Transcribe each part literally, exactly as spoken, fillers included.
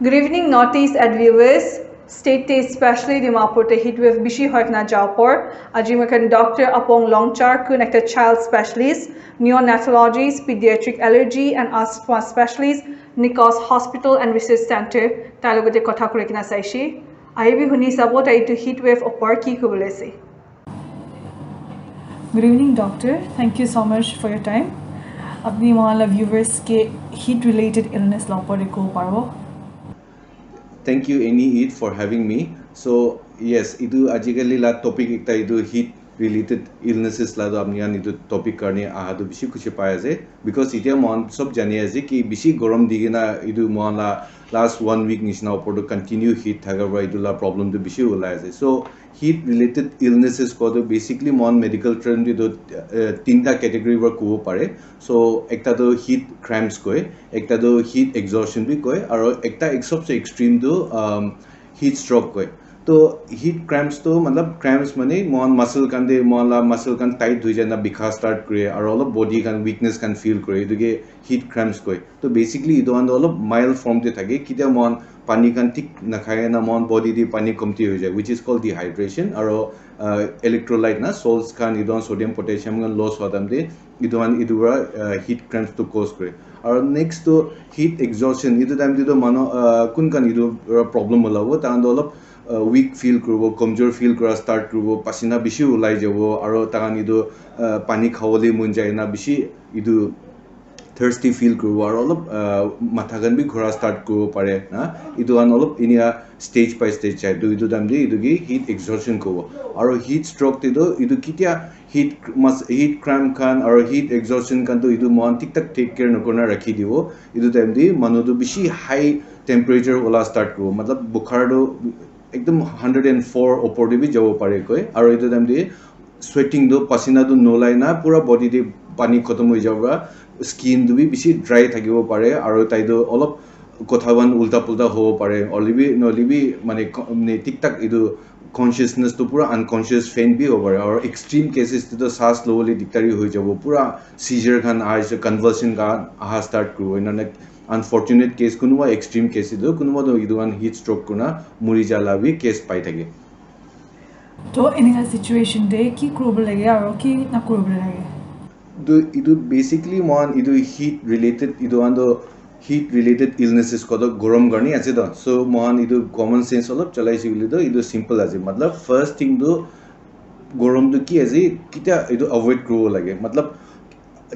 Good evening, Northeast ad viewers. State te especially Dimapur te heat wave bishi hoi kena jao por. Aji moi khan Doctor Apong Longchar kun ekta child specialist, neonatologist, pediatric allergy and asthma specialist, Nikos Hospital and Research Center, tai logote kotha kuri kena saishe. Ahibi huni sabo tai etu heat wave opor ki kobole ase. Good evening, doctor. Thank you so much for your time. Apni mohan la viewers ke heat related illness la opor te kobo paribo? Thank you, Annie Eid, for having me. So, yes, idu ajikali la topic ekta idu heat related illnesses la do apni khan idu topic karne aha do bishi khushi pai ase, because itia mohan sob jani ase ki bishi gorom di kena idu mohan la last one week nishina opor do continue heat thaka para idu la problem do bishi ulai ase. So, heat related illnesses ko to basically mohan medical term di to uh, tinta category para kubo pare. So, ekta to heat cramps koi, ekta to heat exhaustion bi koi, aro ekta ek sobse extreme to um, heat stroke koi. To heat cramps to matlab cramps mane mohan muscle khan de mohan la muscle khan tight hoi jana bikha start kore, aro olop body khan weakness khan feel kore, etu ke heat cramps koi. To basically etu khan to olop mild form te thake, kitia mohan pani khan thik nakhai na mohan body te pani komti hoi jai, which is called dehydration, aro uh, electrolyte na salts khan etu khan sodium potassium khan loss hua time te etu khan etu para uh, heat cramps to cause kore. Aro next to heat exhaustion, etu time te to manu uh, kun khan etu para problem ulabo, tahan to olop uh, weak feel kuribo, komjor feel kura start kuribo, pasina bishi ulai jabo, aro tahan etu uh, pani khawole mon jai na bishi etu thirsty feel kuribo, aro olop uh, matha khan bi ghura start kuribo pare na. Etu khan olop inia stage by stage jai to etu time te etu ki heat exhaustion kobo. Aro heat stroke te to etu kitia heat mas heat cramp khan aro heat exhaustion khan to etu mohan thik thak take care nakurina rakhi dibo. Etu time te manu to bishi high temperature ola start kuribo, matlab bukhar to ekdum hundred and four opor te bi jabo pare koi, aro etu time te sweating tu pasina tu nolai na pura body te pani khotom hoi jabo para skin tu bi bishi dry thakibo pare, aro tai tu olop kotha khan ulta pulta hobo pare, hoilebi nohoilebi mane thik thak etu consciousness tu pura unconscious faint bi hobo pare, aro extreme cases te tu saas lobole dikdari hoi jabo, pura seizure khan aha, convulsion khan aha start kuribo, ena unfortunate case, kunuba extreme case etu, kunuba tu etu khan heat stroke kurina muri ja la bi case pai thake. To eneka situation te ki kuribo lage aro ki nakuribo lage? To etu basically mohan etu heat related, etu khan to heat related illnesses koto gorom karne ase to. So mohan etu common sense olop chalai ase koile to etu simple ase. Matlab first thing to gorom to ki ase, kitia etu avoid kuribo lage. Matlab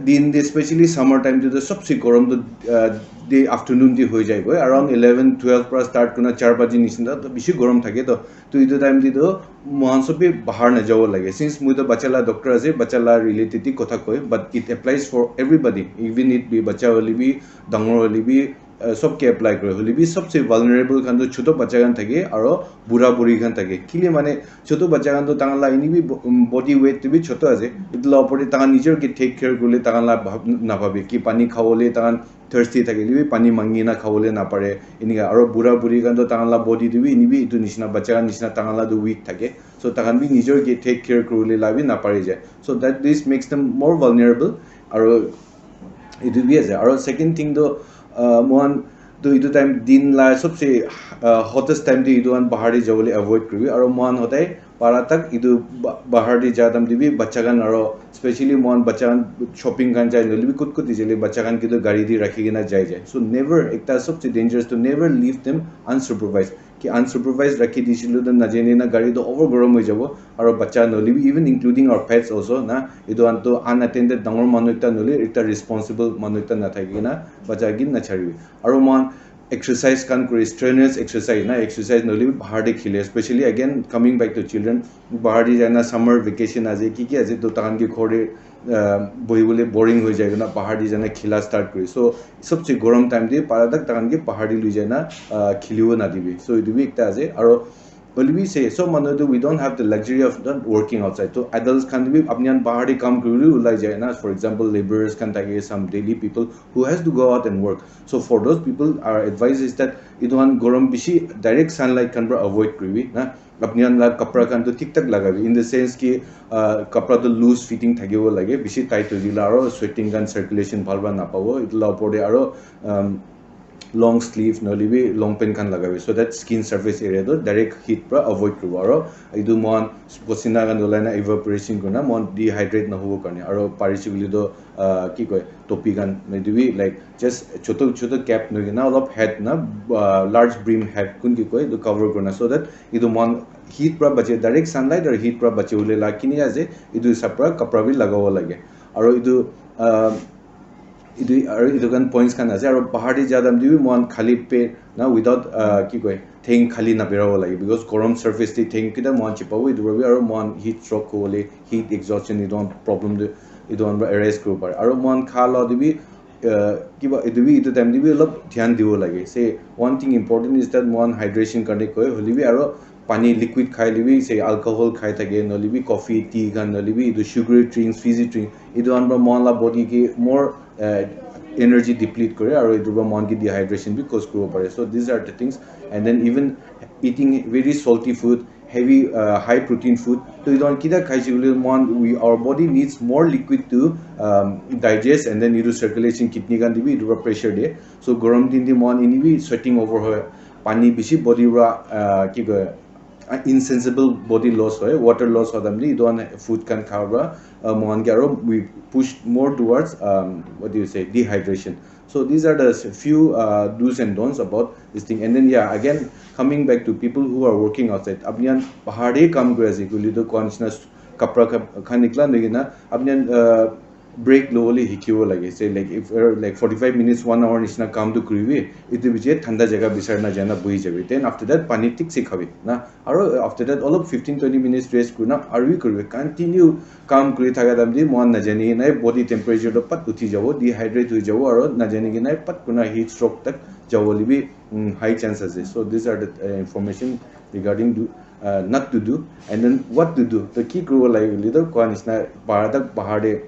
din te especially summer time te to sobse gorom to uh, day afternoon te hoi jai koi, around eleven twelve para start kurina char baji nisina to bishi gorom thake to. To etu time te to mohan sob bi bahar najabo lage. Since moi to bacha la doctor ase, bacha la related te kotha koi, but it applies for everybody, even it be bacha hoilebi dangor hoilebi uh, sob ke apply kore, hoilebi sobse vulnerable khan to choto bacha khan thake aro bura buri khan thake. Kile mane choto bacha khan to tahan la ini bi bo- um, body weight tu bi choto ase, etu la opor te tahan nijor ke take care kurle tahan la bhab- nabhabe ki pani khawole tahan thirsty thakile bi pani mangi na khawole napare, enika. Aro bura buri khan to tahan la body tu bi ini bi etu nishina bacha khan nishina tahan la tu weak thake, so tahan bi nijor ke take care kurle la bi napare jai, so that this makes them more vulnerable. Aro etu bi ase. Aro second thing to uh, mohan to etu time din la sobse uh, hottest time te etu khan bahar te jabole avoid kuribi, aro mohan hodai para tak etu ba- bahar te ja time te bi bacha khan aro specially mohan bacha khan shopping khan jai nohoilebi kut kut jale bacha khan kitu gari te rakhi kena jai jai, so never, ekta sobse dangerous to never leave them unsupervised. Ki unsupervised rakhi dishile to najane na gari to over gorom hoi jabo, aro bacha nohoilebi even including our pets also na, etu khan to unattended dangor manu ekta nohoile ekta responsible manu ekta nathaki kena bacha ke nacharibi. Aro mohan exercise khan kuri, strenuous exercise na, exercise nohoilebi bahar te khile, especially again coming back to children, bahar te jai na summer vacation ase ki ki ase to tahan ke ghor te uh, bohibole boring hoi jai kena bahar te jai na khila start kuri, so sobse gorom time te para tak tahan ke bahar te lui jai na uh, khilibo nadibi, so etu bi ekta ase. Aro hoilebi se sob manu tu we don't have the luxury of not working outside, to adults khan bi apni khan bahar te kam kuribole ulai jai na, for example labourers khan thake, some daily people who has to go out and work, so for those people our advice is that etu khan gorom bishi direct sunlight khan para avoid kuribi na, apni khan la kapra khan tu thik thak lagabi, in the sense ki uh, kapra tu loose fitting thakibo lage, bishi tight hoi jile aro sweating khan circulation bhal para napabo, etu la opor te aro um, long sleeve nohoile bi long pant khan lagabi, so that skin surface area tu direct heat pra avoid kuribo. Aro etu mohan pasina khan ulai na evaporation kurina mohan dehydrate nahobo karne, aro parise koile tu uh, ki koi, topi khan etu bi like just choto choto cap nohoikena olop hat na uh, large brim hat kun ki koi etu cover kurina, so that etu mohan heat pra bache, direct sunlight aro heat pra bache bole la kini ase, etu hisab pra kapra bi lagabo lage. Aro etu uh, etu aro etu khan points khan ase. Aro bahar te ja time te bi mohan khali pet na without uh, ki koi, theng khali nabirabo lage, because gorom surface te theng kita mohan chipabo, etu pra bi aro mohan heat stroke hobole, heat exhaustion, etu khan problem tu etu khan pra arise kuribo pare. Aro mohan kha la te bi uh, kiba etu bi etu time te bi olop dhyan dibo lage. Say one thing important is that mohan hydration karne koi hoile bi aro pani liquid khai le bi, say alcohol khai thake nohoile bi coffee, tea khan nohoile bi etu sugary drinks, fizzy drink, etu khan pra mohan la body ke more uh, energy deplete kore aro etu pra mohan ke dehydration bi cause kuribo pare. So these are the things. And then even eating very salty food, heavy uh, high protein food, to etu khan kita khaise koile mohan we, our body needs more liquid to um, digest, and then etu circulation kidney khan te bi etu pra pressure de. So gorom din te mohan eni bi sweating over hoi, pani bishi body pra uh, ki koi, uh, insensible body loss hoi, water loss hoi time te etu khan food khan kha pra uh, mohan ke aro we push more towards um, what do you say, dehydration. So these are the s- few uh, do's and don'ts about this thing. And then yeah, again coming back to people who are working outside, apni khan bahar te kam kuri ase koile to koa nishina kapra khan nikla nohoikena apni khan uh, break lobole hikhibo lage. Say like if uh, like forty-five minutes, one hour nishina kam tu kuribi, etu biche thanda jaga bisari na jana bohi jabi, then after that pani thik se khabi na. Aro after that olop fifteen twenty minutes rest kurina aro bi kuribi. Continue kam kuri thaka time te mohan najani kenai body temperature to pat uthi jabo, dehydrate hoi jabo aro najani kenai pat kurina heat stroke tak jabo le bi mm, high chance ase. So these are the uh, information regarding do uh, not to do, and then what to do. To ki kuribo lage koile to koa nishina bahar tak bahar te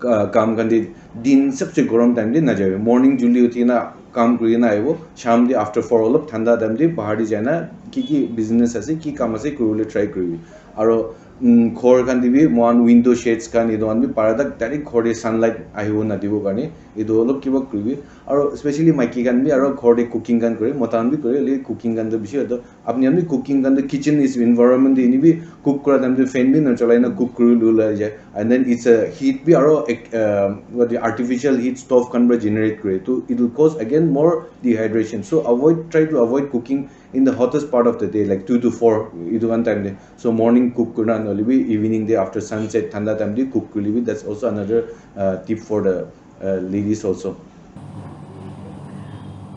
uh, kam khan te din sabse gorom time te najabi. Morning juldi uthi kena kam kuri kena ahibo, sham te after four olop thanda time te bahar te jai na ki ki business ase, ki kam ase kuribole try kuribi. Aro um, ghor khan te bi mohan window shades khan etu khan bi para tak direct ghor te sunlight ahibo nadibo karne etu olop kiba kuribi. Aro especially maiki khan bi aro ghor te cooking khan kore, mota khan bi kore, hoile cooking khan to bishi hoto apni khan bi cooking khan to kitchen is environment te eni bi cook kura time te fan bi na cholai na cook kuri lula jai, and then it's a heat bi aro ek- uh, what the artificial heat stove khan pra generate kore, to it will cause again more dehydration. So avoid, try to avoid cooking in the hottest part of the day, like two to four etu khan time te. So morning cook kurina nohoile bi evening te after sunset thanda time te cook kurile bi, that's also another uh, tip for the uh, ladies also.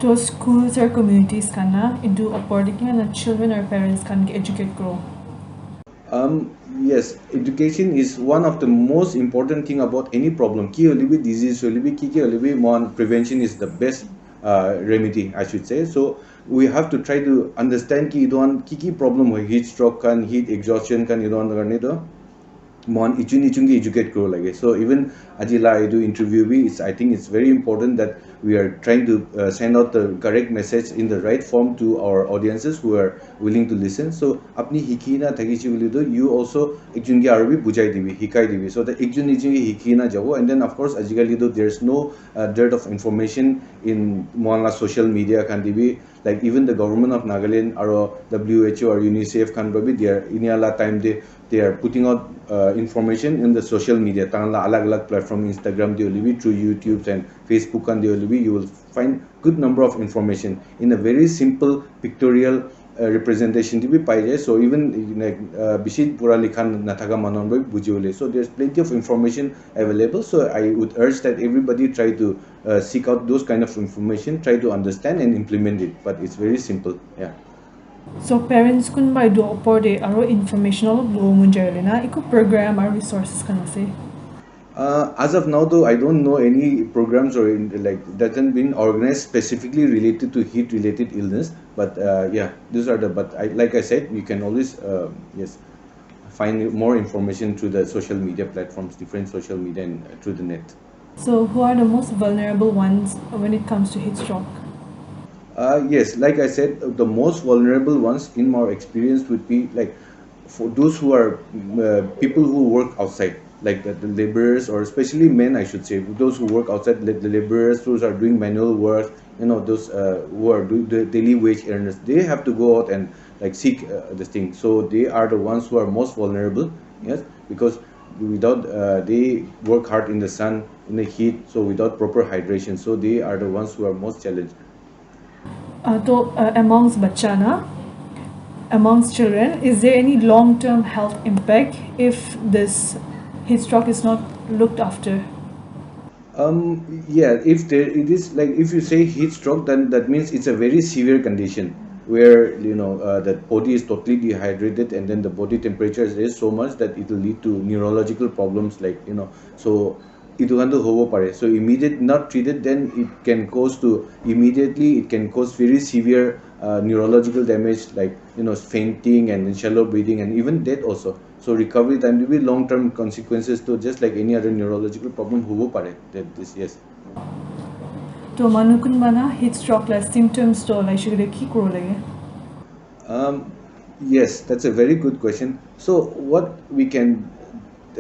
To schools or communities khan na etu opor te kina na children or parents khan ke educate kuro. Um, yes, education is one of the most important thing about any problem. Ki hoile bi disease hoile bi ki ki hoile bi mohan prevention is the best uh, remedy, I should say. So we have to try to understand ki etu khan ki ki problem hoi, heat stroke khan, heat exhaustion khan, etu khan karne to mohan ichun ichun ke educate kuribo lage. So even aji la etu interview bi, it's, I think it's very important that we are trying to uh, send out the correct message in the right form to our audiences who are willing to listen. So apni hikhi na thakise koile to you also ekjun ke aru bi bujai dibi, hikai dibi, so that ekjun ekjun ke hikhi na jabo. And then of course ajikali to there's no uh, dearth of information in mohan la social media khan te bi, like even the government of Nagaland aro W H O or UNICEF khan pra bi they are, inia la time te they are putting out uh, information in the social media, tahan la alag alag platform, Instagram te hoile bi, through YouTube and Facebook khan te hoile bi, you will find good number of information in a very simple pictorial uh, representation te bi pai jai. So even like uh, bishi pura likha nathaka manu khan bi buji bole, so there's plenty of information available. So I would urge that everybody try to uh, seek out those kind of information, try to understand and implement it, but it's very simple. Yeah. So parents kunba etu opor te aro information olop lobo mon jai le na eku program or resources khan ase? Uh, as of now, though, I don't know any programs or in, like that have been organized specifically related to heat-related illness. But uh, yeah, these are the. But I, like I said, you can always uh, yes, find more information through the social media platforms, different social media, and uh, through the net. So who are the most vulnerable ones when it comes to heat stroke? Uh, yes, like I said, the most vulnerable ones in my experience would be like for those who are uh, people who work outside, like the, the laborers, or especially men, I should say, those who work outside, like the laborers, those are doing manual work, you know, those uh, who are do the daily wage earners, they have to go out and like seek uh, this thing. So they are the ones who are most vulnerable. Yes, because without uh, they work hard in the sun, in the heat, so without proper hydration, so they are the ones who are most challenged. Uh, to uh, amongst bachcha na, amongst children, is there any long-term health impact if this heat stroke is not looked after? Um, yeah, if there it is like if you say heat stroke, then that means it's a very severe condition where you know uh, the body is totally dehydrated and then the body temperature is so much that it will lead to neurological problems like you know so itu khan tu hobo pare. So immediate not treated, then it can cause to immediately it can cause very severe uh, neurological damage like you know fainting and shallow breathing and even death also. So recovery time will be long term consequences to just like any other neurological problem hobo pare. That is yes. To manu kunba na heat stroke la symptoms to la shigre ki kuro lage? Um, yes, that's a very good question. So what we can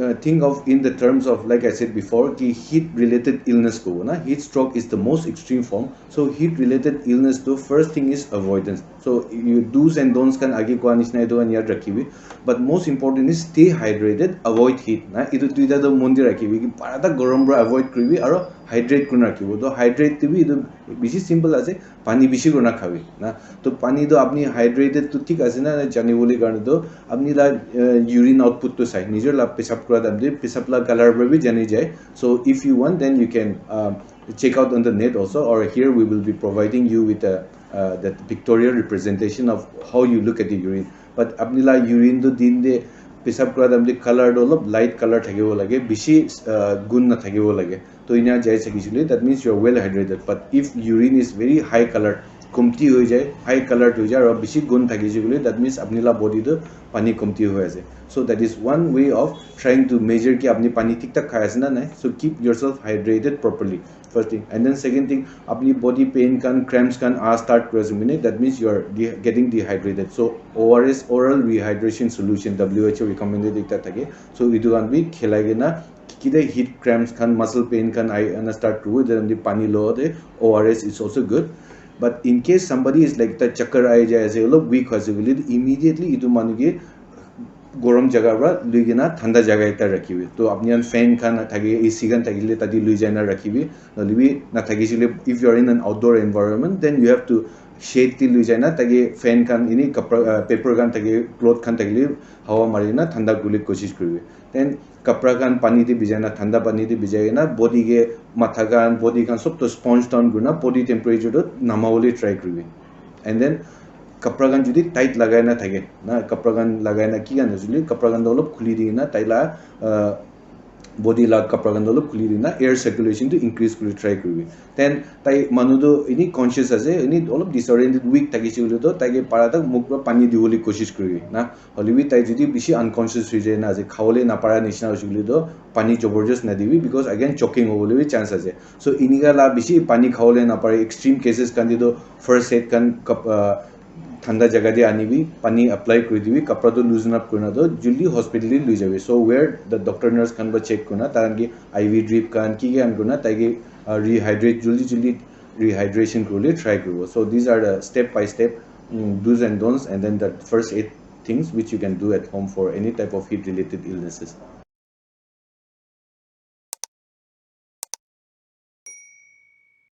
uh, think of in the terms of, like I said before, ki heat related illness ko na, heat stroke is the most extreme form. So heat related illness, the first thing is avoidance. So you do's and don'ts kan age koa nishina etu kan yaad rakhibi. But most important is stay hydrated, avoid heat na. Etu duita to mon te rakhibi ki para ta gorom para avoid kuribi aro hydrate kurina rakhibo. To hydrate te bi etu bishi simple ase, pani bishi kurina khabi na. To pani to apni hydrated to thik ase na, na janibole karne to apni la uh, urine output to sai, nijor la pesap kura time te pesap la color para bi jani jai. So if you want, then you can uh, check out on the net also, or here we will be providing you with a uh, that pictorial representation of how you look at the urine. But apni la urine to din de pesap kura time te color to olop light color thakibo lage, bishi uh, gun na thakibo lage. To ina jai sakisile, that means you are well hydrated. But if urine is very high color, komti hoi jai, high color hoi jai, aru bishi gun thakise koile, that means apni la body to pani komti hoi ase. So that is one way of trying to measure ki apni pani thik thak khai ase na nai. So keep yourself hydrated properly. First thing, and then second thing, apni body pain kan, cramps kan ah start kuri ase mane, that means you are de- getting dehydrated. So O R S, oral rehydration solution, W H O recommended ekta thake. So etu kan bi khilai kena kile heat cramps khan, muscle pain khan ai ana start kuribo, then the pani lo de O R S is also good. But in case somebody is like the chakkar ai jai ase, olop weak hoise koile, immediately itu manu ke gorom jaga para lui kena thanda jaga ekta rakhibi. To apni khan fan khan thake, A C khan thakile tadi lui jai na rakhibi. Nohole bi na thakisile, if you are in an outdoor environment, then you have to shade te lui jai na, taki fan khan, ini kapra, uh, paper khan thake, cloth khan thakile hawa mari na thanda kuribole koshish kuribi. Then kapra khan pani te bijai na, thanda pani te bijai na, body ke, matha khan, body khan sob to sponge down kurina body temperature to namabole try kuribi. And then kapra khan jodi tight lagai na thake na, kapra khan lagai na ki khan asile, kapra khan to olop khuli di na tai la uh, body la kapra khan to olop khuli di na air circulation to increase kuri try kuribi. Then tai manu to ini conscious ase, ini olop disoriented, weak thakise koile to tai ke para tak muk para pani dibole koshish kuribi na. Hoile bi tai jodi bishi unconscious hoi jai na ase, khabole napara nishina hoise koile to pani jabardast nadibi, because again choking hobole bi chance ase. So inika la bishi pani khabole napare extreme cases khan te to first aid khan kap- uh, thanda jaga te anibi, pani apply kuri dibi, kapra to loosen up kurina to juldi hospital te lui jabi. So where the doctor nurse khan para check kurina, tai khan ke I V drip khan ki ki khan kurina tai ke uh, rehydrate, juldi juldi rehydration kuribole try kuribo. So these are the step by step mm, do's and don'ts, and then the first aid things which you can do at home for any type of heat related illnesses.